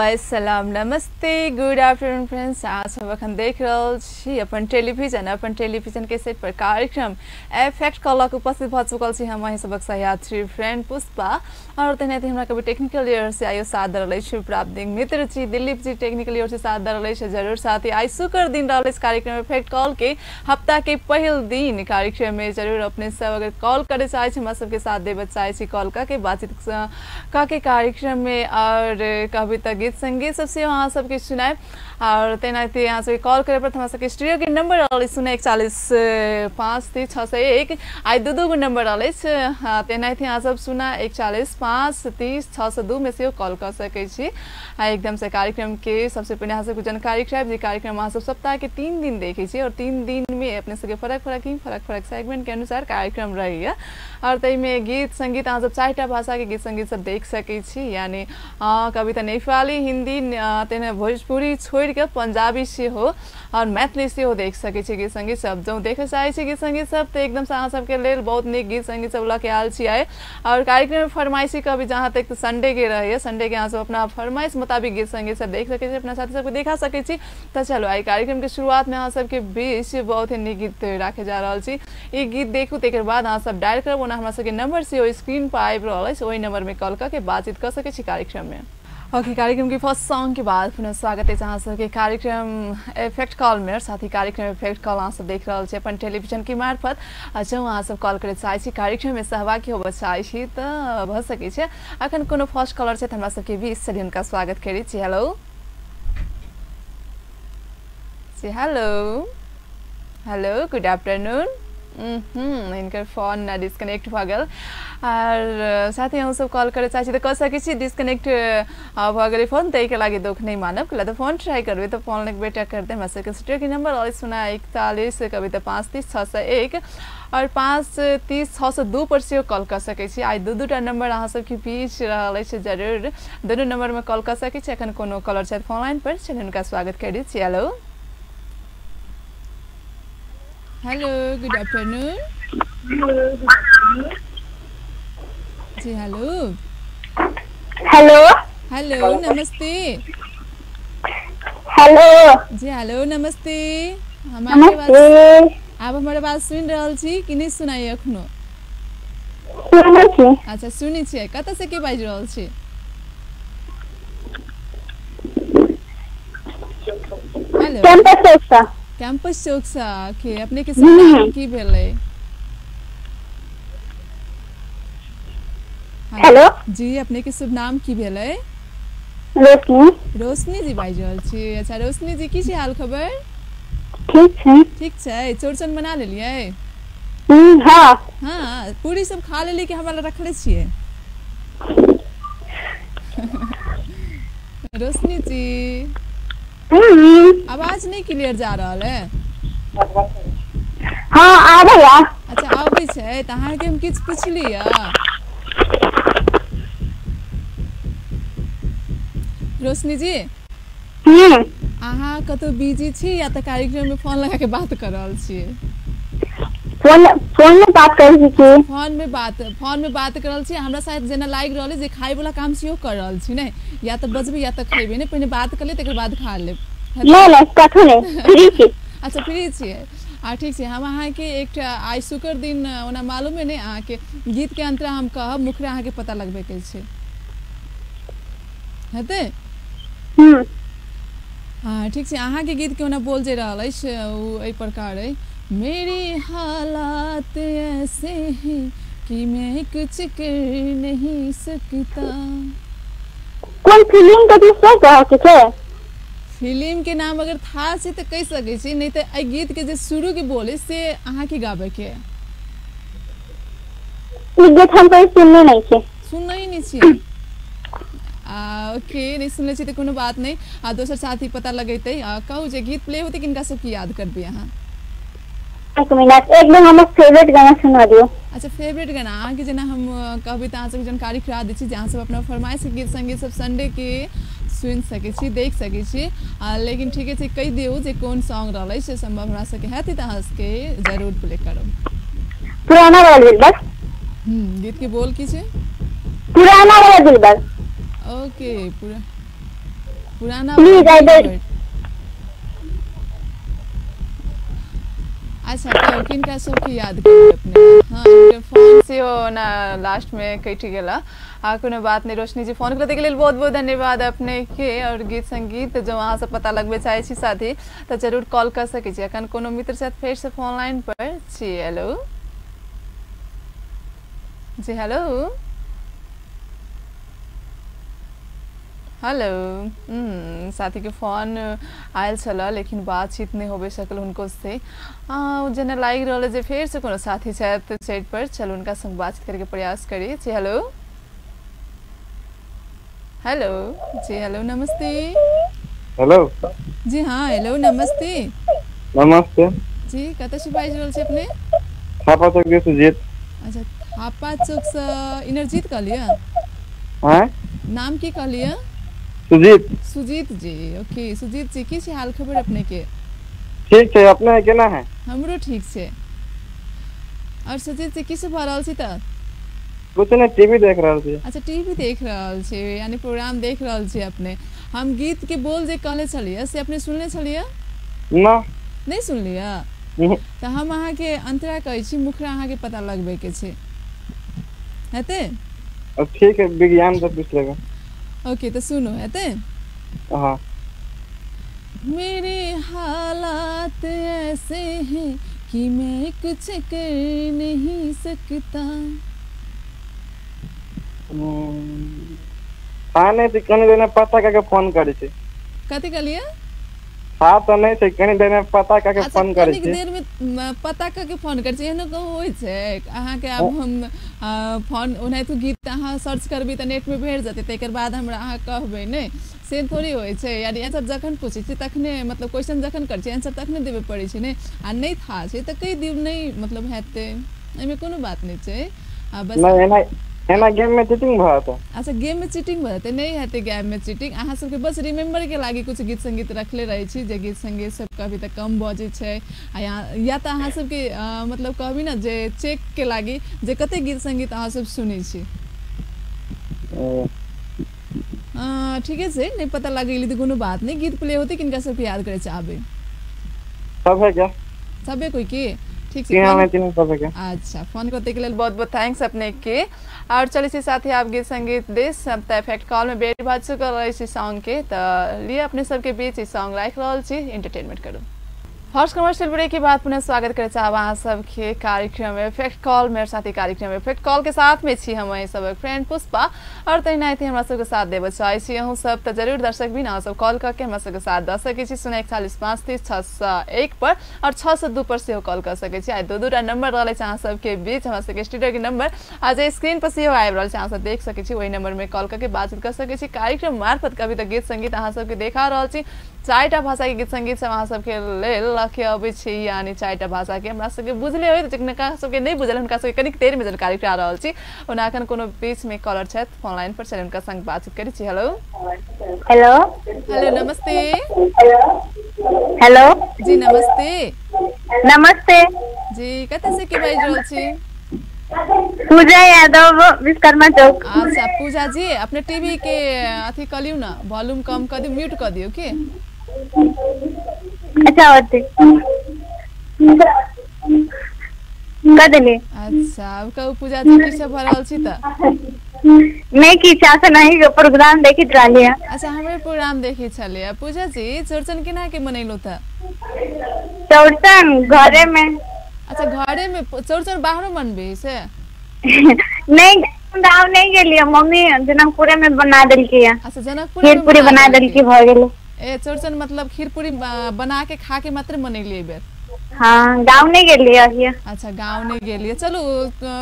बाय सलाम नमस्ते good afternoon friends. आज सब अखन देख रहल छी अपन टेलीविजन के सेट पर कार्यक्रम इफेक्ट कॉलक उपस्थित भ चुकल छी हम अहीं सबक सहयात्री फ्रेंड पुष्पा और तेनाहिते हमरा कभी टेक्निकल ओर से आयो साथ दऽ रहल छी प्राप्त मित्र जी दिलीप जी टेक्निकल ओर से साथ दऽ रहल छी। जरूर साथी आइ शुक्र दिन रहल इस कार्यक्रम इफेक्ट कॉल के हफ्ता के पहिल दिन कार्यक्रम में जरूर अपने सब अगर कॉल करे चाहे छी हमरा सबके साथ देबऽ चाहे छी कॉल करके बातचीत के कार्यक्रम में और कभी तक गीत संगीत सबसे अहाँ सबके सुनाए और तेनाहिते अहाँ सबके कॉल करे पर हमरा सबके स्टूडियो के नंबर रहल 041 5 3 6 1 आइ दू दू गो नंबर रहल अछि। तेनाहिते अहाँ सब 041 5 3 6 2 में सेहो कॉल कर सकै छी। एकदम से कार्यक्रम के सबसे पहिने अहाँ सबके जानकारी करायब जे कार्यक्रम अहाँ सब सप्ताह के 3 दिन देखै छी और 3 दिन में अपने सबके फरक फरक ही फरक फरक सेगमेंट के अनुसार कार्यक्रम रहैया और ताहिमे गीत संगीत अहाँ सब 4टा भाषा के गीत संगीत सब देख सकै छी, यानी कविता नेपाली हिंदी तेना भोजपुरी छोड़ के पंजाबी सेहो और मैथिली सेहो देख सकै छी गीत संगीत सब। जँ देखै चाहै छी गीत संगीत सब तऽ एकदम से अहाँ सबके लेल बहुत नीक गीत संगीत सब लऽ के आयल छी आइ। और कार्यक्रम में फरमाइशी कभी जहाँ तक संडे के रहैया, संडे के अहाँ सब अपना फरमाइश मुताबिक गीत संगीत सब देख सकै छी, अपना साथी सबके देखा सकै छी। तऽ चलो आइ कार्यक्रम के शुरुआत में अहाँ सबके बीच बहुत ही नीक गीत राखे जा रहल छी। ई गीत देखू तकर बाद अहाँ सब डायल करब, ओना हमरा सबके नंबर सेहो स्क्रीन पर आबि रहल अछि, ओहि नंबर में कॉल करके बातचीत कऽ सकै छी कार्यक्रम में। ओके, कार्यक्रम के फर्स्ट सॉन्ग के बाद पुनः स्वागत है अहाँ सबके कार्यक्रम इफेक्ट कॉल में। और साथ ही कार्यक्रम इफेक्ट कॉल अहाँ सब देख रहल छी अपन टेलीविजन के मार्फत। जँ अहाँ सब कॉल करे चाहै छी कार्यक्रम में सहभागी होबऽ चाहै छी तऽ भऽ सकै छै। अखन कोनो फर्स्ट कॉलर छथि हमरा सबके बीच, चलिए हुनका स्वागत करै छी। हेलो जी, हेलो हेलो, गुड आफ्टरनून। हिनकर फोन ना डिस्कनेक्ट भऽ गेल। और साथ ही हम सब कॉल करे चाहै छी तऽ कऽ सकै छी, डिस्कनेक्ट भऽ गेलै फोन ताहिके लागि दुख नहि मानब, तऽ फोन ट्राई करबै तऽ फोन एक बेर कर दे। हमरा सबके स्टूडियो के नंबर और 041 कभी तऽ 5 3 6 1 और 5 3 6 2 पर सेहो कॉल कऽ सकै छी। आइ दू दूटा नंबर अहाँ सबके बीच रहल अछि, जरूर दुनू नंबर में कॉल कऽ सकै छी। एखन कोनो कॉलर छथि फोन लाइन पर, चलिए हुनका स्वागत करै छी। हेलो हेलो, गुड आफ्टरनून जी। हेलो हेलो हेलो, नमस्ते। हेलो जी, हेलो नमस्ते। हमारे बात आप हमारे बात सुन रहल छी कि नहीं सुनाई अखनो? सुनै छी। अच्छा सुनै छियै, कतऽ से के बाजि रहल छी? हेलो, कैंपस चौक से। कैंपस चौक से। के अपने के नाम की भेलै? हेलो जी, अपने के शुभ नाम की भेलै? रोशनी। रोशनी जी बाजि रहल छी। अच्छा रोशनी जी, की छै हाल खबर? ठीक छै। ठीक छै। चौरचन मना लेलियै? हाँ हाँ, पूरी सब खा लेलियै कि हमरा लग रखले छियै? रोशनी जी आवाज नहीं क्लियर जा रहल है। हाँ आबैया। अच्छा आबै छै, तऽ अहाँके हम किछु पुछलियै? रोशनी जी अहाँ कतौ बिजी छी या तऽ कार्यक्रम में फोन लगा के बात कर रहल छियै? फोन में बात करै छी। फोन में बात कर रहल छी। हमरा शायद जेना लागि रहल है जे खाय वाला काम सेहो कर रहल छी ने, या तऽ बजबै या तऽ खैबै ने, पहिने बात कर ले तकर बाद खा लेब। नहीं नहीं कथो नहीं, फ्री छी। अच्छा फ्री छियै, आ ठीक छै। हम अहाँके एकटा आइ शुक्र दिन ओना मालूम है ने अहाँके गीत के अंतरा हम कहब, मुखरा अहाँके पता लगबै के छै, हेतै? हाँ ठीक छै। अहाँके गीत के ओना बोल जे रहल अछि ओ एहि प्रकार अइ, मेरे हालात ऐसे हैं कि मैं कुछ कर नहीं सकता। कोन फिल्म के गीत कहै के छै? फिल्म के नाम अगर था छै तऽ कहि सकै छी, नहीं तऽ एहि गीत के जे शुरू के बोल से अहाँके गाबै के। ई गीत हम कभी सुनने नहीं छी। सुनने ही नहीं छी? ओके, नहीं सुनले छी तऽ कोनो बात नहीं। आ दोसर साथी पता लगेतै। कहू जे गीत प्ले होतै किनका सबके याद करबै अहाँ? एक मिनट, एकदम हमर फेवरेट गाना सुना दियौ। अच्छा फेवरेट गाना अहाँके जेना हम कहबै तऽ अहाँ सबके जानकारी करा दै छी जे अहाँ सब अपना फरमाइश के गीत संगीत सब संडे के सुनि सकै छी, देख सकै छी। लेकिन ठीके छै, कहि दियौ जे कोन सॉन्ग रहलै से सम्भव हमरा सबके हेतै तऽ अहाँ सबके जरूर प्ले करब। पुराना वाला दिलबर। गीत के बोल की छै? पुराना वाला दिलबर। ओके पूरा पुराना Please, I don't- अच्छा तो किनका सबके याद करू अपने? हाँ, इनके फोन से हो ना लास्ट में कटि गेला। आ कोनो बात नहीं रोशनी जी, फोन करे के लेल बहुत बहुत धन्यवाद अपने के। और गीत संगीत जो अहाँ सब पता लगबे चाहे छी साथी तो जरूर कॉल कर सकै छी। अखन कोनो मित्र साथ फेर से फोन लाइन पर छी। हेलो जी, हेलो हेलो। साथी के फोन आयल छल लेकिन बातचीत नहीं होबे सकल हुनको से। जेना लागि रहल है जे फेर से कोनो साथी छथि चैट पर, चलू उनका संग बातचीत करके प्रयास करी। जी हेलो, हेलो जी, हेलो नमस्ते। हेलो जी हाँ, हेलो नमस्ते। नमस्ते जी, कतऽ से बाजि रहल छी अपने? थापा चौक से सुजीत। अच्छा, थापा चौक से इनरजीत कहलियै? हाँ, नाम की कहलियै? सुजीत। सुजीत जी, ओके सुजीत जी, की छै हाल खबर अपने के? ठीक छै, अपने केना है? हमरो ठीक छै। और सुजीत जी की सब भऽ रहल छी तऽ? कुछ नहीं, टीवी देख रहल छी। अच्छा, टीवी देख रहल छी, यानी प्रोग्राम देख रहल छी अपने। हम गीत के बोल जे कहले छलियै से अपने सुनले छलियै? ना। नहीं सुनलियै? तऽ हम अहाँके अंतरा कहै छी, मुखरा अहाँके पता लगबै के छै, हेतै? ठीक है, विज्ञान से पूछ लेबै। ओके तो सुनो, हेतै? हाँ। मेरे हालात ऐसे हैं कि मैं कुछ कर नहीं सकता। हाँ नहीं छै, कनी देर में पता करके फोन करै छी। कथी कहलियै? हाँ तऽ नहीं छै, कनी देर में पता करके फोन करै छी। कनी देर में पता करके फोन करै छी, एहनो कहूँ होइ छै अहाँके? आब हम फोन ओनाहितो गीत अहाँ सर्च करबै तऽ नेट में भेट जेतै, तकर बाद हमरा अहाँ कहबै नहि, से थोड़ी होइ छै। यानी आंसर जखन पूछै छी तखने, मतलब क्वेश्चन जखन करै छी आंसर तखने देबे पड़ै छै ने। आ नहि था छै तऽ कहि दियौ, नहि मतलब हेतै, एहिमे कोनो बात नहि छै। आ बस नहि एना गेम में चीटिंग भऽ जेतै। अच्छा, गेम में चीटिंग भऽ जेतै? नहि हेतै गेम में चीटिंग। अहाँ सबके बस रिमेम्बर के लागी कुछ गीत संगीत रखले रहै छी, जे गीत संगीत सब कभी तऽ कम बजै छै। आ या तऽ अहाँ सबके मतलब कहबी ने जे चेक के लागी जे कते गीत संगीत अहाँ सब सुनै छी। ठीके छै, नहि पता लगेली तऽ कोनो बात नहि। गीत प्ले होतै, किनका सबके याद करै चाहबै? सब है क्या? सबे कोई के? ठीक छै। अच्छा, फोन करते के लेल बहुत बहुत thanks अपने के। और चलै छी साथी आप गीत संगीत देश अब तऽ इफेक्ट कॉल में बेर भऽ चुकल रहै छै सॉन्ग के, तऽ लिए अपने सबके बीच ई सॉन्ग राखि रहल छी, एंटरटेनमेंट करू। फर्स्ट कमर्शियल ब्रेक के बाद पुनः स्वागत करे चाहब अहाँ सबके कार्यक्रम इफेक्ट कॉल में। साथी कार्यक्रम इफेक्ट कॉल के साथ में छी हम सबक फ्रेंड पुष्पा, और तहिना हमरा सबके साथ देबऽ चाहै छी अहूँ सब, तऽ जरूर दर्शक भी अहाँ सब कॉल करके हमरा सबके साथ दऽ सकै छी 0 41 5 30 601 पर और 602 पर सेहो कॉल कर सकै छी। आइ दू दूटा नंबर रहल अछि अहाँ सबके बीच, हमरा सबके स्टूडियो के नंबर आ जे स्क्रीन पर सेहो आबि रहल छै, अहाँ सब देख सकै छी, ओहि नंबर में कॉल करके बातचीत कर सकै छी। कार्यक्रम मार्फत कभी तऽ गीत संगीत अहाँ सबके देखा रहल छी, चारिटा भाषा के गीत संगीत सब अहाँ सबके लेल लऽ के अबै छी, यानी चारिटा भाषा के हमरा सबके बुझले होइत, जिनका सबके नहि बुझल हुनका सबके कनिक देर में जानकारी करा रहल छी। ओना अखन कोनो बीच में कॉलर छथि फोन लाइन पर, चलि हुनका संग बातचीत करै छी। हेलो हेलो हेलो नमस्ते। हेलो जी नमस्ते। नमस्ते जी, कतऽ से के बाजि रहल छी? पूजा यादव, विश्वकर्मा चौक। अच्छा पूजा जी, अपने टीवी के अथी कऽ लियौ ने, वॉल्यूम कम कऽ दियौ, म्यूट कऽ दियौ के। अच्छा होते कर देलियै। अच्छा, अब कहू पूजा जी की सब भऽ रहल छी तऽ? नहीं की चाह नहीं प्रोग्राम देखित रहलियै। अच्छा, हमरे प्रोग्राम देखै छलियै। पूजा जी, चौरचन केना के मनैलहुँ तऽ? चौरचन घरे में। अच्छा, घरे में चौरचन बाहरो मनबै से? नहीं, गाँव नहीं गेलियै, मम्मी जनकपुरे में बना देलकै। अच्छा, जनकपुर खीर पूरी बना देलकै, भऽ गेलै। ए चौरचन मतलब खीर पूरी बना के खा के मात्र मनैलियै बेर? हाँ, गाँव नहीं गेलियै। अच्छा, गाँव नहीं गेलियै। चलू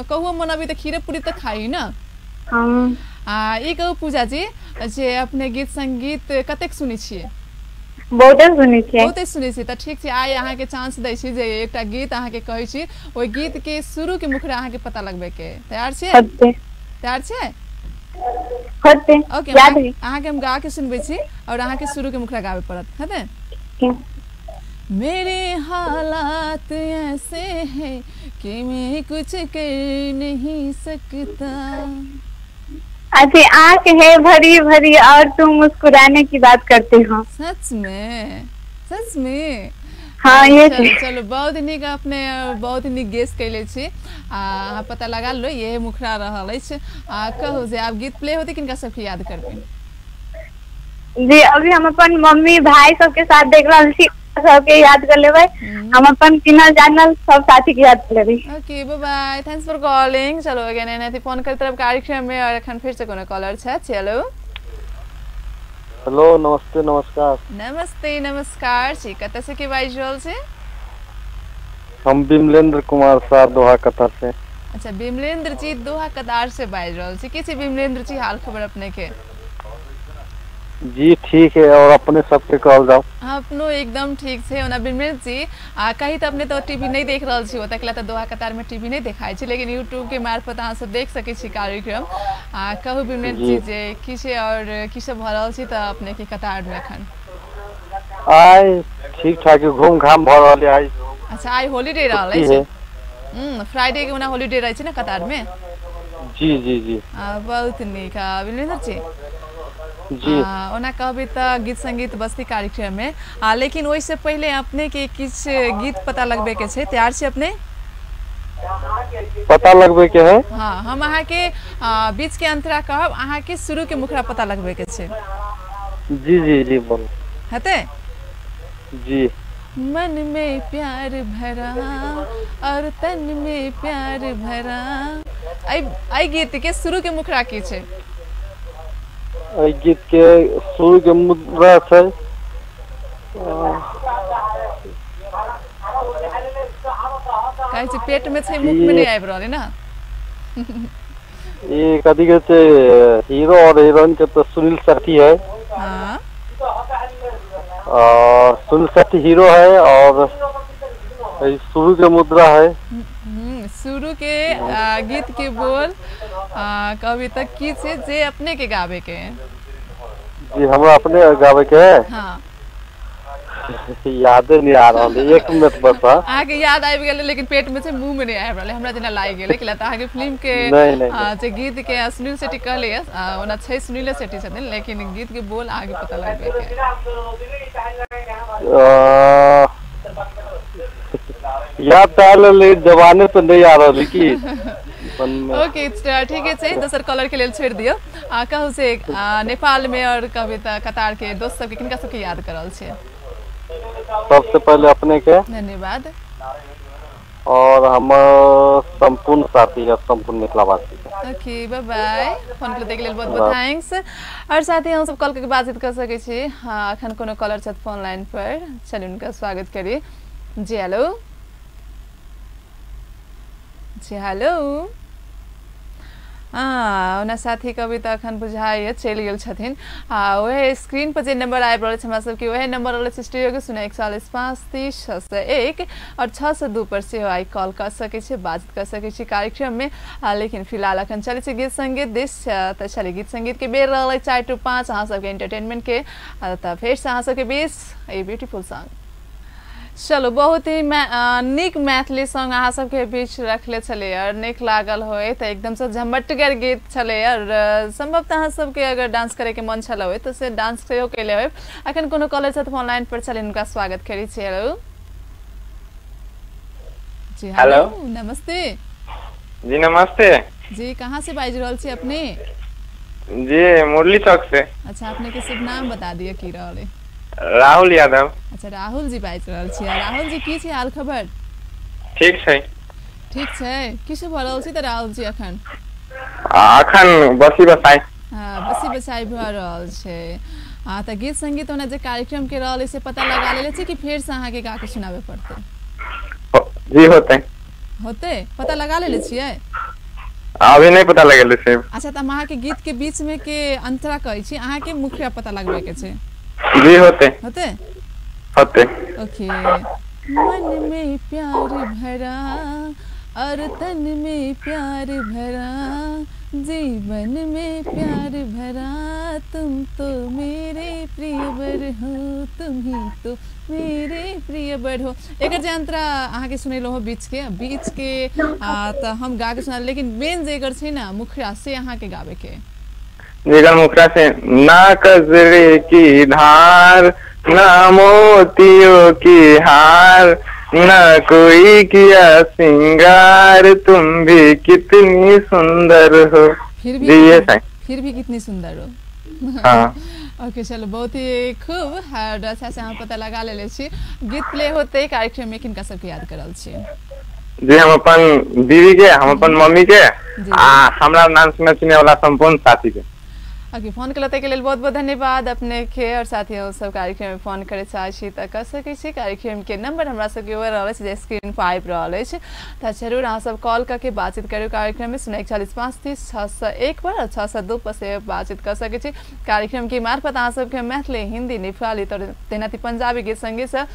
कहू मनबी तऽ खीरे पूरी तऽ खाइ ना। हाँ। आ ई कहू पूजा जी जे अपने गीत संगीत कतेक सुनै छियै? बहुते सुनै छियै। बहुते सुनै छियै, तऽ ठीक छै, आइ अहाँके चांस दै छी जे एकटा गीत अहाँके कहै छी, ओहि गीत के शुरू के मुखरा अहाँके पता लगबै के। तैयार छियै? तैयार छियै? होते। ओके, अहाँके हम गा के सुनबै छी और अहाँके शुरू के मुखरा गाबे पड़त, हेतै? मेरे हालात ऐसे हैं कि मैं कुछ कर नहीं सकता। अथी आंख है भरी भरी और तुम मुस्कुराने की बात करते हो। सच में? सच में? हाँ ये चलो चलो, बहुत नीक, अपने बहुत नीक गेस कैले छी। आ पता लगा लो ये मुखरा रहल अछि। आ कहू जे आब गीत प्ले होते किनका सबके याद करबै? जी अभी हम अपन मम्मी भाई सबके साथ देख रहल छी, सबके याद कर लेबै। हम अपन चिन्हल जानल सब साथी के याद कर लेबै। Okay, bye bye, thanks for calling. चलो अगेन एनाहिते फोन करैत रहब कार्यक्रम में। और एखन फिर से कोनो कॉलर छथि। हेलो हेलो, नमस्ते, नमस्कार। नमस्ते, नमस्कार छी, कतऽ से के बाजि रहल छी? हम बिमलेंद्र कुमार शाह, दोहा कतार से। अच्छा, बिमलेंद्र जी दोहा कतार से बाजि रहल छी। की छै बिमलेंद्र जी हाल खबर अपने के? जी ठीक है, और अपने सबके कहल जाओ। हाँ, अपनो एकदम ठीक छै। ओना बिमलेंद्र जी कही तऽ अपने तो टीवी नहीं देख रहल छी, ओतऽ तऽ दोहा कतार में टीवी नहीं देखाइ छै, लेकिन यूट्यूब के मार्फत अहाँ सब देख सकै छी कार्यक्रम। कहू बिमलेंद्र जी जे की छै और की सब भऽ रहल छै तऽ अपने के कतार में एखन? आइ ठीक ठाक घूम घाम भऽ रहल है आइ। अच्छा, आइ हॉलीडे रहल अछि। फ्राइडे के ओना हॉलीडे रहै छै ने कतार में? जी जी जी। बहुत नीक। बिमलेंद्र जी जी ओना कहबै तऽ गीत संगीत बस्ती कार्यक्रम में, लेकिन ओहिसँ पहिले अपने के किछु गीत पता लगबे के छै। तैयार छी अपने? पता लगबे के है? हाँ, हम अहाँके बीच के अंतरा कहब, अहाँके शुरू के मुखरा पता लगबे के छै। जी जी जी बोल हेतै? जी। मन में प्यार भरा और तन में प्यार भरा, एहि गीत के शुरू के मुखरा की छै? एहि गीत के शुरू के मुद्रा छै कहै छै पेट में छै मुख में नहीं आबि रहल है ना। ये कथी कहै छै, हीरो और हीरोइन के तो सुनील शेट्टी है। हाँ, और सुनील शेट्टी हीरो है और शुरू के मुद्रा है। शुरू के गीत के बोल कभी तक की छै जे अपने के गावे के है? जी हमरा अपने गावे के है। हाँ। यादे नहीं आ रहल है, एक मिनट बस। अहाँके याद आबि गेलै लेकिन पेट में छै मुँह में नहीं आबि रहल है, हमरा जेना लागि गेलै कि लता अहाँके फिल्म के जे गीत के सुनील शेट्टी कहले, ओना छै सुनीले शेट्टी छथिन, लेकिन गीत के बोल अहाँके पता लगबे के। याद तऽ आयल, जबाने पे नहीं आ रहल की। ओके ठीक है, दोसर कॉलर के लेल छोड़ि दियौ। कहू से नेपाल में और कहबै तऽ कतार के दोस्त सबके किनका सबके याद करल छै? सबसे पहले अपने के धन्यवाद, और हमर संपूर्ण साथी और संपूर्ण मिथिलावासी के। ओके, बाय बाय, फोन के लेल बहुत बहुत thanks. और साथ ही हम सब कॉल करके बातचीत कर सकै छी। हाँ, अखन कोनो कॉलर छथि फोन लाइन पर, चलू उनका स्वागत करी। जी हेलो। जी हेलो। ओना साथी कभी तऽ अखन बुझाइए चलि गेल छथिन। आ वएह स्क्रीन पर जे नंबर आबि रहल छै हमरा सबके, वएह नंबर रहल छै स्टूडियो के 0 41 5 30 601 और 602 पर सेहो आइ कॉल कऽ सकै छी, बातचीत कऽ सकै छी कार्यक्रम में। लेकिन फिलहाल अखन चलै छै गीत संगीत दिस। तऽ चली गीत संगीत के बेर रहल 4 to 5 अहाँ सबके एंटरटेनमेंट के। तऽ फेरसँ अहाँ सबके बीच ए ब्यूटीफुल सॉन्ग। चलो बहुत ही नीक मैथिली सॉन्ग अहाँ सबके बीच रखले छलै और नीक लागल होय तऽ एकदमसँ झमटगर गीत छलै। और संभवतः अहाँ सबके अगर डांस करे के मन छल होय तऽ से डांस सेहो केले होय। अखन कोनो कॉलर छथि फोन लाइन पर, चलिए हुनका स्वागत करै छी। हेलो जी। हेलो, नमस्ते जी। नमस्ते जी, कहाँ से बाजि रहल छी अपने? जी मुरली चौक से। अच्छा, अपने के शुभ नाम बता दिअ की रहल है? राहुल यादव। अच्छा, राहुल जी बाजि रहल छी। राहुल जी की छै हाल खबर? ठीक छै। ठीक छै। की सब भऽ रहल छै तऽ राहुल जी अखन? अखन बसी बसाई। हाँ, बसी बसाई भऽ रहल छै। हाँ, तऽ गीत संगीत ओना जे कार्यक्रम के रहल से पता लगा लेले छी कि फेर से अहाँके गा के सुनाबे पड़तै? जी होतै। होतै? पता लगा लेले छियै? अभी नहीं पता लगेले छै। अच्छा, तऽ हम अहाँके गीत के बीच में के अंतरा कहै छी, अहाँके मुख्य पता लगबे के छै। जी होते। होते? होते। ओके। मन में प्यार भरा और तन में प्यार भरा, जीवन में प्यार भरा, तुम तो मेरे प्रिय बर हो, तुम ही तो मेरे प्रिय बर हो। एकर जे अंतरा अहाँके सुनेलहुँ हो बीच के तऽ हम गा के सुना, लेकिन मेन जे एकर छै ने मुखरा से अहाँके गाबे के। जेकर मुखरा से ना कजरे की धार, ना मोतियों की हार, ना कोई किया सिंगार, तुम भी कितनी सुंदर हो। फिर भी जी ये फिर भी कितनी सुंदर हो। हाँ ओके चलो बहुत ही खूब और अच्छा से अहाँ पता लगा लेले छी। गीत प्ले होते कार्यक्रम में किनका सबके याद करल छी? जी हम अपन दीदी के, हम अपन मम्मी के आ हमरा नाम सुने सुने वाला संपूर्ण साथी के। ओके फोन कलते के लेल बहुत बहुत धन्यवाद अपने के। और साथी हम सब कार्यक्रम में फोन करे चाहै छी तऽ कर सकै छी। कार्यक्रम के नंबर हमरा सबके ओ रहल अछि जे स्क्रीन पर आबि रहल अछि, तऽ जरूर अहाँ सब कॉल करके बातचीत करू कार्यक्रम में। 041 5 30 601 पर और 602 पर से बातचीत कर सकै छी। कार्यक्रम के मार्फत अहाँ सबके मैथिली, हिंदी, नेपाली तेनाही पंजाबी गीत संगीत सब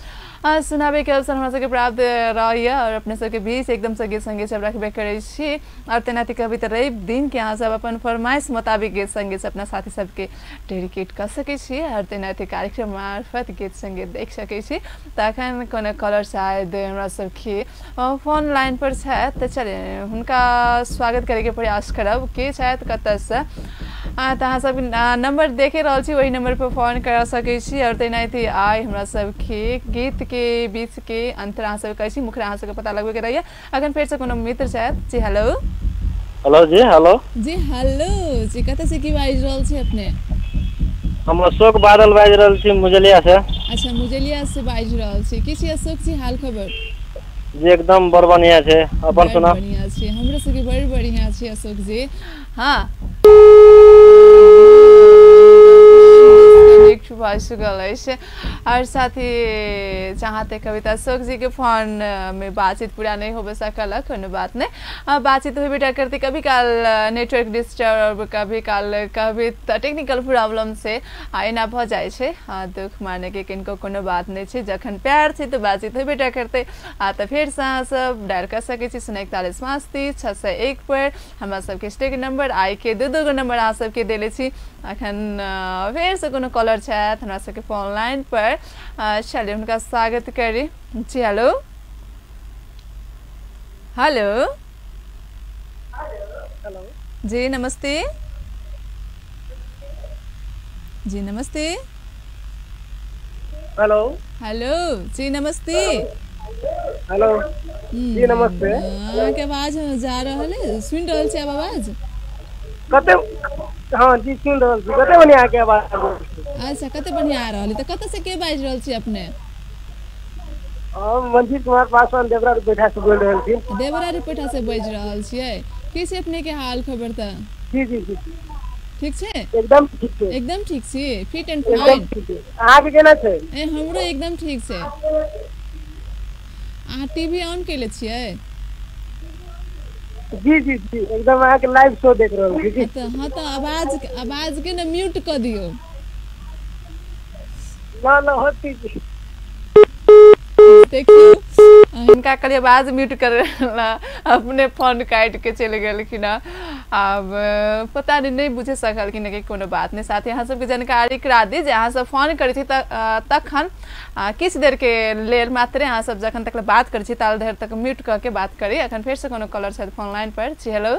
सुनाबे के अवसर हमरा सबके प्राप्त रहैया और अपने सबके बीच एकदम से गीत संगीत सब रखबे करै छी। और तेनाही कभी तऽ रवि दिन के अहाँ सब अपन फरमाइश मुताबिक गीत संगीत अपना साथी सबके डेडिकेट कर सकै छी और तेनाही कार्यक्रम मार्फत गीत संगीत देख सकै छी। तऽ अखन कोनो कॉलर शायद हमरा सबके फोन लाइन पर छथि, तऽ चलिए हुनका स्वागत करैके प्रयास करब। के छथि, कतऽसँ? तऽ अहाँ सब नंबर देखे रहल छी, वही नंबर पर फोन कर सकै छी। और तेनाही आइ हमरा सबके गीत के बीच के अंतर अहाँ सब कहै छी, मुखरा अहाँ सबके पता लगबे के रहैया। अखन फेर से कोनो मित्र छथि। जी हेलो। हेलो जी। हेलो जी। हेलो जी, कतऽ से की बाजि रहल छी अपने? हम अशोक बादल बाजि रहल छी मुजलिया से। अच्छा मुजलिया से बाजि रहल छी। की छी अशोक जी हाल खबर? जी एकदम बड़ बढ़िया छै, अपन सुना। बढ़िया छै, हमरो सबके बड़ बढ़िया छै अशोक जी। हाँ अछि। और साथी चाहते कविता अशोक जी के फोन में बातचीत पूरा नहीं हो सकल, कोनो बात नहीं, बातचीत हुई बेटा करती। कभी काल नेटवर्क डिस्टर्ब, कभी काल कभी टेक्निकल प्रॉब्लम से एना भऽ जाइ छै। दुख माने के किनको कोनो बात नहीं छै, जखन प्यार छै तऽ बातचीत हुई बेटा करते। आ तऽ फेर से अहाँ सब डायल कर सकै छी 041 5 30 601 पर। हमरा सबके स्टेक नंबर I के दू दू गो नंबर अहाँ सबके देले छी। अखन फेर से कोनो कॉलर छथि हमरा सबके फोन लाइन पर, चलिए हुनका स्वागत करी। जी हेलो। हेलो हेलो जी नमस्ते। जी नमस्ते। हेलो हेलो जी नमस्ते। हेलो जी नमस्ते। अहाँके आवाज जा रहल है, सुनि रहल छी आब आवाज? कते हाँ जी सुन रहल छी। कते बढ़िया अहाँके आवाज। अच्छा कते बढ़िया आ रहल है। तऽ कतऽ से के बाजि रहल छी अपने? हम मंजीत कुमार पासवान देवरा रुपैठा से बोल रहल छी। देवरा रुपैठा से बाजि रहल छियै। की छै अपने के हाल खबर तऽ? जी जी जी ठीक छै, एकदम ठीक छै। एकदम ठीक छी, फिट एंड फाइन। अहाँके केना छै? ए हमरो एकदम ठीक छै। अहाँ टीवी ऑन केले छियै? जी जी जी एकदम अहाँके लाइव शो देख रहल छी। तऽ हाँ तऽ आवाज आवाज के ने म्यूट कऽ दियौ। ना ना होती जी। देखियौ हिनका कहलियै आवाज म्यूट करे ला, अपने फोन काटि के चलि गेलखिन। आब पता नहीं नहीं बुझे सकलखिन कि कोनो बात नहीं। साथ ही अहाँ सबके जानकारी करा दी जे अहाँ सब फोन करै छी तखन किछु देर के लेल मात्रे अहाँ सब जखन तक बात करै छी ताल देर तक म्यूट कऽ के बात करी। अखन फेर से कोनो कॉलर छथि फोन लाइन पर। जी हेलो।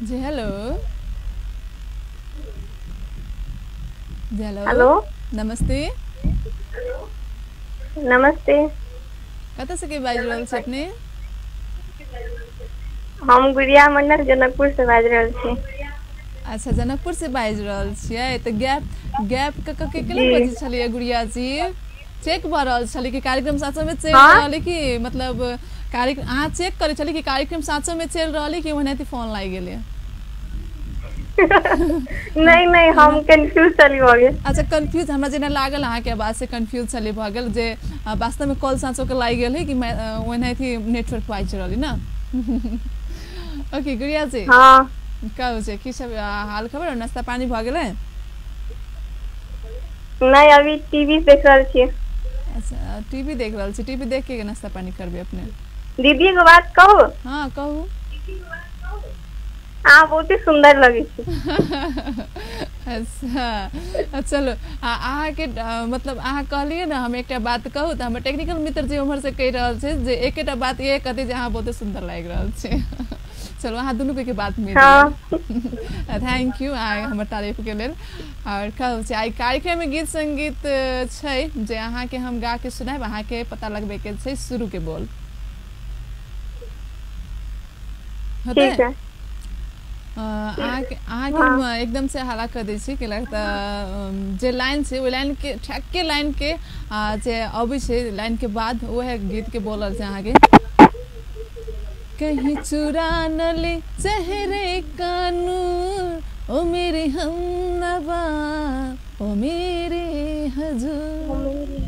जी हेलो। जी हेलो। हेलो नमस्ते। नमस्ते। कतऽ से के बाजि रहल छी अपने? हम गुड़िया मंडल जनकपुर से बाजि रहल छी। अच्छा जनकपुर से बाजि रहल छियै। तऽ गैप गैप क के केना बजै छलियै गुड़िया जी? चेक भऽ रहल छलै कि कार्यक्रम साँचो में चलि रहल कि मतलब कार्यक्रम अहाँ चेक करै छलियै कि कार्यक्रम साँचो में चलि रहल कि ओनाहिते फोन लागि गेलै? नहीं नहीं हम कंफ्यूज चली भऽ गेल। अच्छा कंफ्यूज हमरा जेना लागल अहाँके आवाज से कंफ्यूज चली भऽ गेल जे वास्तव में कॉल साँचो के लागि गेल है कि ओनाहिते नेटवर्क बाजि रहल ना। ओके गुड़िया जी हाँ कहू छै की सब हाल खबर और नाश्ता पानी भऽ गेलै? नहीं अभी टीवी देख रहल छी। अच्छा टीवी देख रहल छी। टीवी देख के नाश्ता पानी करबै अपने? दीदी एगो बात कहू? हाँ कहू। अहाँ बहुत ही सुंदर लगै छी। अच्छा चलो अहाँके मतलब अहाँ कहलियै ने हम एकटा बात कहू तऽ हमर टेक्निकल मित्र जी उम्हर से कहि रहल छै जे एकेटा बात इएह कहतै जे अहाँ बहुते सुंदर लागि रहल छी। चलू अहाँ दुनू के बात मिल। Thank you हमर तारीफ के लेल। और कहू छै आइ कार्यक्रम में गीत संगीत छै जे अहाँ के हम गा के सुनायब, अहाँ के पता लगबे के छै शुरू के बोल। ठीक है। अहाँके हम एकदम से हला कर दै छी, कैला तऽ जे लाइन छै ओहि लाइन के ठेके लाइन के जे अबै छै लाइन के बाद वएह गीत के बोलल छै अहाँके। कहीं चुरा न ले चेहरे का नूर, ओ मेरे हमनवा, ओ मेरे हजूर।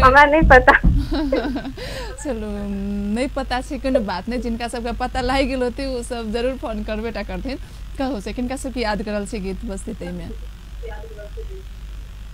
हमरा नहीं पता। चलू नहीं पता छै कोनो बात नहीं, जिनका सबके पता लागि गेल होतै ओ सब जरूर फोन करबे टा करथिन। कहू से किनका सबके याद करल छै गीत बजतै ताहिमे?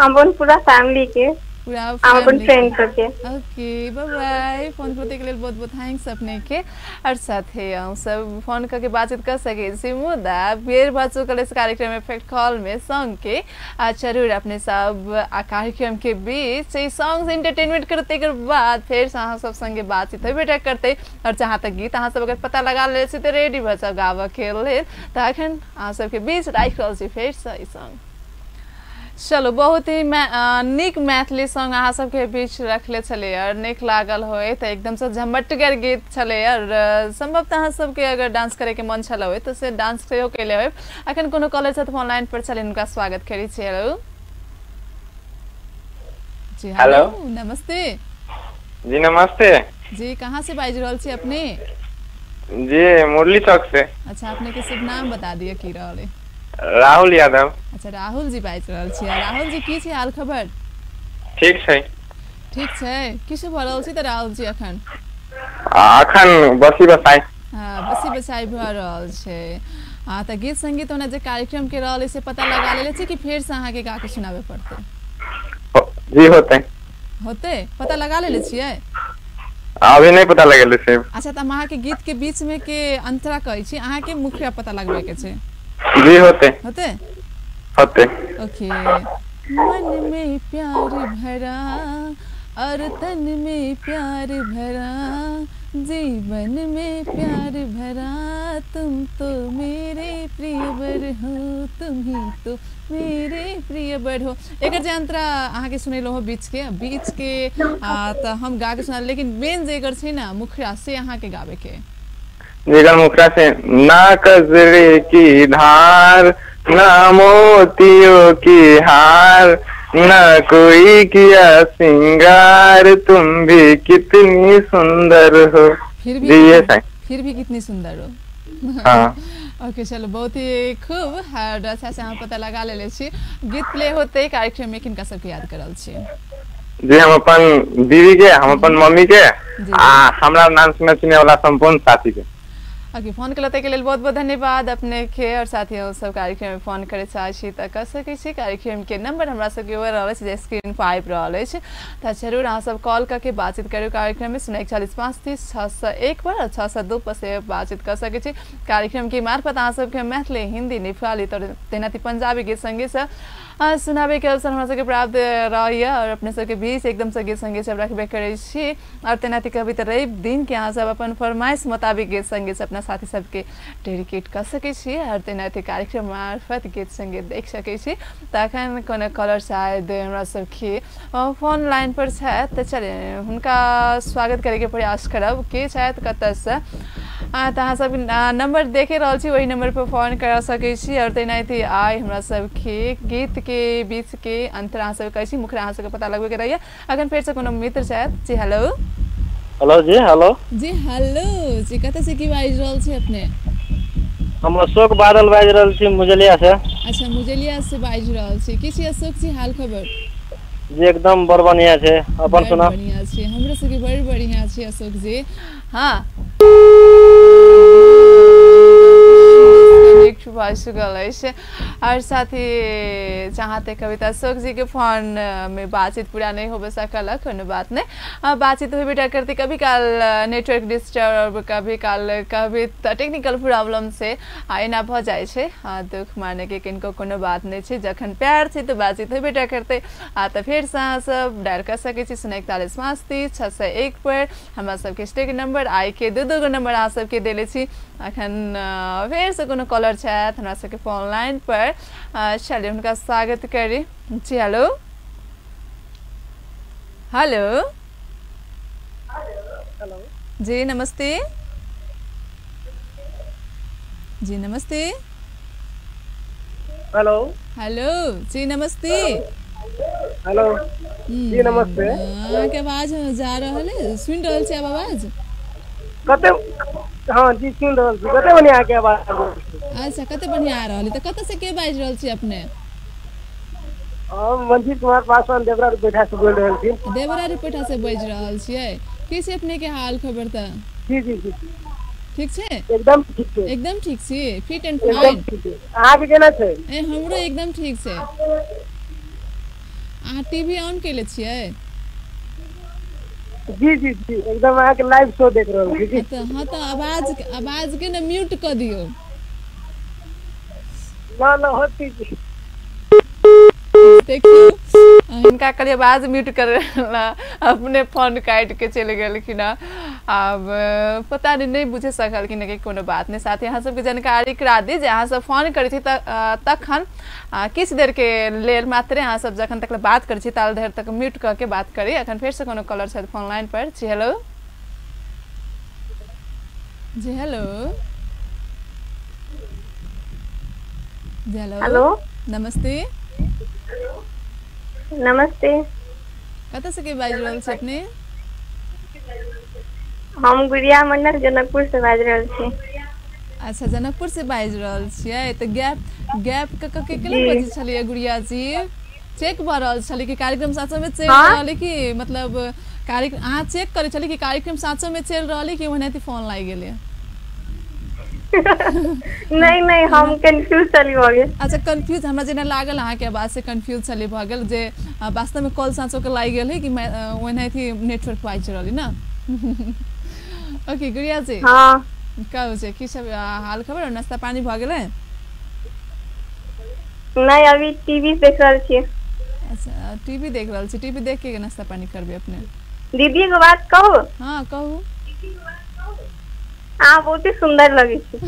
हम अपन पूरा फैमिली के, पूरा अपन फ्रेंड सबके। ओके बाय बाय। फोन करते के लेल बहुत बहुत thanks अपने के। और साथे हम सब फोन करके बातचीत कर सके छी, मुदा बेर भऽ चुकल इस कार्यक्रम इफेक्ट कॉल में सॉन्ग के। आ जरूर अपने सब आ कार्यक्रम के बीच ई सॉन्ग एंटरटेनमेंट करते के बाद फेर अहाँ सब संगे बातचीत होबे करते। और जहाँ तक गीत अहाँ सब अगर पता लगा ले छी तऽ रेडी भऽ जाउ गाबऽ के लेल। तऽ अखन अहाँ सबके बीच राखि रहल छी फेर से ई सॉन्ग। चलो बहुत ही नीक मैथिली सॉन्ग अहाँ सबके बीच रखले छलै और नीक लागल होय तऽ एकदम से झमटगर गीत छलै। और संभवतः अहाँ सबके अगर डांस करे के मन छल होय तऽ से डांस सेहो केले होय। अखन कोनो कॉलर छथि फोन लाइन पर छलै, हुनका स्वागत करै छी। हेलो जी। हेलो नमस्ते जी। नमस्ते जी। कहाँ से बाजि रहल छी अपने? जी मुरली चौक से। अच्छा अपने के शुभ नाम बता दिअ की रहल है? राहुल यादव। अच्छा राहुल जी बाजि रहल छी। राहुल जी की छै हाल खबर? ठीक छै। ठीक छै। की सब भऽ रहल छै तऽ राहुल जी अखन? अखन बसी बसाई। हाँ बसी बसाई भऽ रहल छै। हाँ तऽ गीत संगीत ओना जे कार्यक्रम के रहल से पता लगा लेले छी कि फेर से अहाँ के गा के सुनाबे पड़तै? जी होतै। होतै? पता लगा लेले छियै? अभी नहीं पता लगेले छै। अच्छा तऽ हम अहाँ के गीत के बीच में के अंतरा कहै छी, अहाँ के मुख्य पता लगबे के छै। जी होते। होते? होते। ओके। मन में प्यार भरा और तन में प्यार भरा, जीवन में प्यार भरा, तुम तो मेरे प्रिय बर हो, तुम ही तो मेरे प्रिय बर हो। एकर जे अंतरा अहाँ के सुनेलहुँ हो बीच के तऽ हम गा के सुना, लेकिन मेन जे एकर छै ने मुखरा से अहाँ के गाबे के। जेकर मुखरा से ना कजरे की धार, ना मोतियों की हार, ना कोई किया सिंगार, तुम भी कितनी सुंदर हो। फिर भी कितनी सुंदर हो। हाँ। ओके चलो बहुत ही खूब और अच्छा से अहाँ पता लगा लेले छी। गीत प्ले होते कार्यक्रम में किनका सबके याद करल छी? जी हम अपन दीदी के, हम अपन मम्मी के आ हमरा नाम सुने चिने वाला संपूर्ण साथी के। ओके फोन कलते के लेल बहुत बहुत धन्यवाद अपने के। और साथी सब कार्यक्रम में फोन करे चाहै छी तऽ कर सकै छी। कार्यक्रम के नंबर हमरा सबके ओहि रहल अछि जे स्क्रीन पर आबि रहल अछि, तऽ जरूर अहाँ सब कॉल करके बातचीत करू कार्यक्रम में 0140 530 601 पर और 602 पर से बातचीत कर सकै छी। कार्यक्रम के मार्फत अहाँ सबके मैथिली, हिंदी, नेपाली तेनाही पंजाबी गीत संगीत से सुनाबे के अवसर हमरा सबके प्राप्त रहैया और अपने सबके बीच एकदम से गीत संगीत सब रखबे करै छी। और तेनाही कभी तऽ रवि दिन के अहाँ सब अपन फरमाइश मुताबिक गीत संगीत से अपना साथी सबके डेडिकेट कर सकै छी और तेनाही कार्यक्रम मार्फत गीत संगीत देख सकै छी। तखन कोनो कॉलर शायद हमरा सबके फोन लाइन पर छथि तऽ चले हुनका स्वागत करैके प्रयास करब। के छथि कतऽसँ तऽ अहाँ सब नंबर देखे रहल छी, वही नंबर पर फोन कर सकै छी। और तेनाही आइ हमरा सबके गीत के बीच के अंतर अहाँ सब कहै छी, मुखरा अहाँ सबके पता लगबे के रहैया। अखन फेर से कोनो मित्र छथि। जी हेलो। हेलो जी। हेलो जी। हेलो जी कतऽ से की बाजि रहल छी अपने? हम अशोक बादल बाजि रहल छी मुजलिया से। अच्छा मुजलिया से बाजि रहल छी। की छी अशोक जी हाल खबर? जी एकदम बड़ बढ़िया छै। अपन सुनाउ? बढ़िया छै, हमरो सबके बड़ बढ़िया छै अशोक जी। हाँ डिस्कनेक्ट भऽ चुकल अछि। और साथ ही जहाँ तक कविता शोक जी के फोन में बातचीत पूरा नहीं हो सकल, कोनो बात नहीं, बातचीत होबे टा करते। कभी काल नेटवर्क डिस्टर्ब, कभी काल कभी टेक्निकल प्रॉब्लम से एना भऽ जाइ छै। दुख माने के किनको कोनो बात नहीं छै, जखन प्यार छै तऽ बातचीत होबे टा करते। आ तऽ फेरसँ अहाँ सब डायल कर सकै छी 041 5 3 601 पर हमरा सबके स्टेक नंबर। आइ के दू दू गो नंबर अहाँ सबके देले छी। अखन फेरसँ कोनो कॉलर छथि हमरा सबके फोन लाइन पर, चलिए हुनका स्वागत करी। जी हेलो। हेलो हेलो जी नमस्ते। जी नमस्ते। हेलो हेलो जी नमस्ते। हेलो जी नमस्ते। अहाँके आवाज जा रहल है, सुनि रहल छी आब आवाज? कते हाँ जी सुनि रहल छी। कते बढ़िया अहाँके आवाज। अच्छा कते बढ़िया आ रहल है। तऽ कतऽ से के बाजि रहल छी अपने? हम मंजीत कुमार पासवान देवरा रुपैठा से बोल रहल छी। देवरा रुपैठा से बाजि रहल छियै। की छै अपने के हाल खबर तऽ? जी जी जी ठीक छै, एकदम ठीक छै। एकदम ठीक छी, फिट एंड फाइन। अहाँके केना छै? ए हमरो एकदम ठीक छै। अहाँ टीवी ऑन केले छियै? जी जी जी एकदम अहाँके लाइव शो देख रहल छी। तऽ हाँ तऽ आवाज आवाज के ने म्यूट कऽ दियौ। ना ना होती जी। देखियौ हिनका कहलियै आवाज म्यूट करे ला, अपने फोन काटि के चलि गेलखिन। आब पता नहीं नहीं बुझि सकलखिन कि कोनो बात नहीं। साथ ही अहाँ सबके जानकारी करा दी जे अहाँ सब फोन करै छी तखन किछु देर के लेल मात्रे अहाँ सब जखन तक बात करै छी ताल देर तक म्यूट कऽ के बात करी। अखन फेरसँ कोनो कॉलर छथि फोन लाइन पर। जी हेलो। जी हेलो। जी हेलो। हेलो नमस्ते। नमस्ते। कतऽ से के बाजि रहल छी अपने? हम गुड़िया मंडल जनकपुर से बाजि रहल छी। अच्छा जनकपुर से बाजि रहल छियै। तऽ गैप गैप कऽ के केना बजै छलियै गुड़िया जी? चेक भऽ रहल छलै कि कार्यक्रम साँचोमे चलि रहल है कि मतलब कार्यक्रम अहाँ चेक करै छलियै कि कार्यक्रम साँचोमे चलि रहल है कि ओनाहिते फोन लागि गेलै? नहीं नहीं हम कंफ्यूज चली भऽ गेल। अच्छा कंफ्यूज हमरा जेना लागल अहाँके आवाज से कंफ्यूज छली भऽ गेल जे वास्तवमे कॉल साँचोके लागि गेल है कि ओनाहिते नेटवर्क बाजि रहल है ना। ओके गुड़िया जी हाँ कहू छै की सब हाल खबर? नाश्ता पानी भऽ गेलै? नहीं अभी टीवी देख रहल छी। अच्छा टीवी देख रहल छी। टीवी देख के नाश्ता पानी करबै अपने? दीदी एगो बात कहू? हाँ कहू। अहाँ बहुत ही सुंदर लगै छी।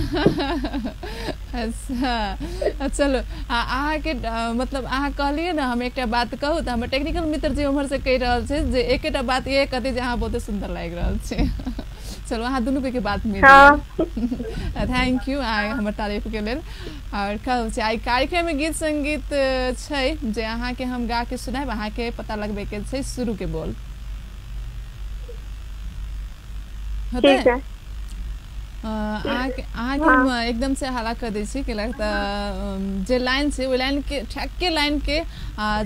अच्छा चलो अहाँके मतलब अहाँ कहलियै ने हम एकटा बात कहू तऽ हमर टेक्निकल मित्र जी उम्हर से कहि रहल छै जे एकेटा बात इएह कहतै जे अहाँ बहुते सुंदर लागि रहल छी। चलो अहाँ दुनू के बात मिल गेल। Thank you अहाँ हमर तारीफ के लेल। और कहू छै आइ कार्यक्रम में गीत संगीत छै जे अहाँके हम गा के सुनायब, अहाँके पता लगबे के छै शुरू के बोल। ठीक है। अहाँके हम एकदम से हला कर दै छी कैलाक तऽ जे लाइन छै ओहि लाइन के ठेके लाइन के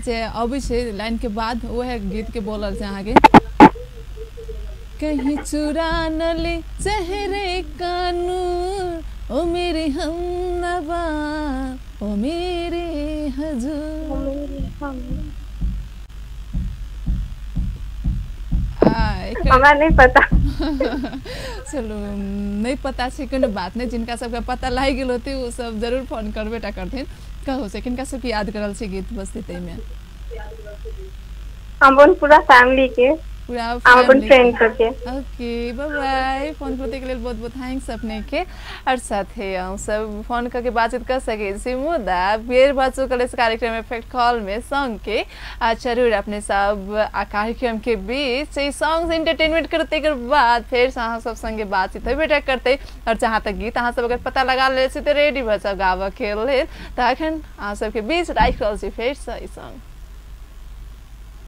जे अबै छै लाइन के बाद वएह गीत के बोलल छै अहाँके। कहीं चुरा न ले चेहरे का नूर, ओ मेरे हमनवा, ओ मेरे हजूर। हमरा नहीं पता। चलू नहीं पता छै कोनो बात नहीं, जिनका सबके पता लागि गेल होतै ओ सब जरूर फोन करबे टा करथिन। कहू से किनका सबके याद करल छै गीत बजतै ताहिमे? हम अपन पूरा फैमिली के, पूरा हम अपन फ्रेंड सबके। ओके बाय बाय। फोन करते के लेल बहुत बहुत thanks अपने के। और साथे हम सब फोन करके बातचीत कर सके छी मुदा बेर भऽ चुकल इस कार्यक्रम इफेक्ट कॉल में सॉन्ग के। आ जरूर अपने सब आ कार्यक्रम के बीच ई सॉन्ग एंटरटेनमेंट करते के बाद फेर से अहाँ सब संगे बातचीत हेबे करते। और जहाँ तक गीत अहाँ सब अगर पता लगा ले छी तऽ रेडी भऽ जाउ गाबऽ के लेल। तऽ अखन अहाँ सबके बीच राखि रहल छी फेर से ई सॉन्ग।